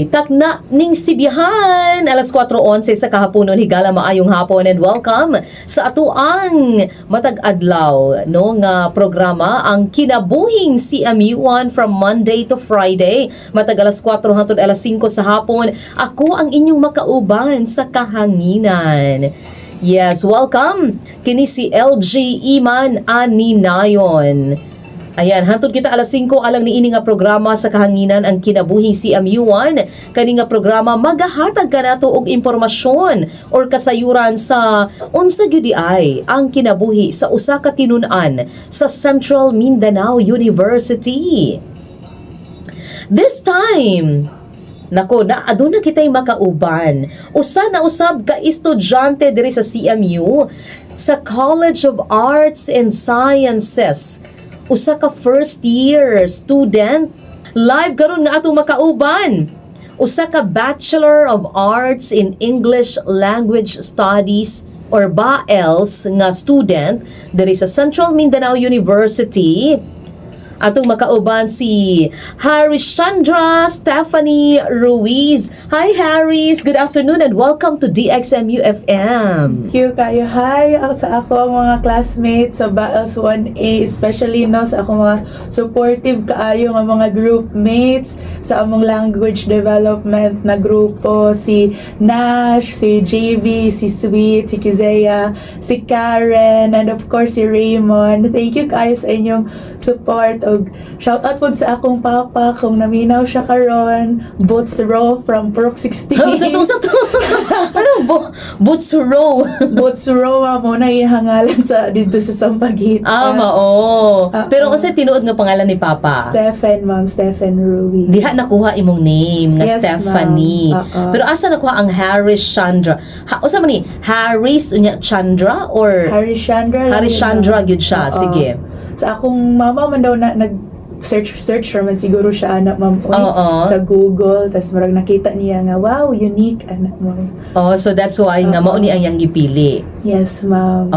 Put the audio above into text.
Takna ning Sibihan, alas 4:11 sa kahaponon. Higala, maayong hapon and welcome sa atoang matag adlaw, no, nga programa, ang Kinabuhing CMU1, from Monday to Friday matag alas 4 hangtod alas 5 sa hapon. Ako ang inyong makauban sa kahanginan. Yes, welcome. Kini si LG Iman Aninayon. Ayan, hantod kita alas 5 alang niini nga programa sa kahanginan, ang Kinabuhing CMU1. Kani nga programa magahatag kanato og impormasyon or kasayuran sa unsa gyud ay ang kinabuhi sa usa ka tinun-an sa Central Mindanao University. This time, nako, na aduna kitay makauban. Usa na usab ka estudyante diri sa CMU sa College of Arts and Sciences. Usa ka first year student live karon nga atong makauban. Usa ka Bachelor of Arts in English Language Studies or BAELS nga student diri sa Central Mindanao University. Atong makauban si Harrishandra Stephanie Ruiz. Hi, Harris! Good afternoon and welcome to DXMU FM. Thank you kayo. Hi ako sa ako ang mga classmates sa BAELS 1A, especially, no, sa akong mga supportive kaayo nga mga group mates sa among language development na grupo, si Nash, si JV, si Sweet, si Kizea, si Karen, and of course si Raymond. Thank you kayo sa inyong support ug shout out pod sa akong papa kung naminaw siya karon, Boots Row from Purok 16. Sa to. Ano bo? Boots Row. Boots Row mao na ihangalan sa dito sa Sampaguita. Ah, mao. Ah, Pero ah. kasi tinuod nga pangalan ni Papa? Stephen, Ma'am, Stephen Ruiz. Diha nakuha imong name nga Yes, Stephanie. ma'am. Oo. Pero asa nakuha ang Harris Chandra? Ha, usa man ni Harris unya Chandra or Harishchandra lang Harishchandra yun, ma'am. gyud siya. Oo. Sige. Sa akong mama man daw na nag search search raman siguro siya ana, ma'am, oy, sa Google, tas murag nakita niya nga, "Wow, unique," ana mo. Oh, so that's why nga mao ni ang iyang gipili. Yes, ma'am.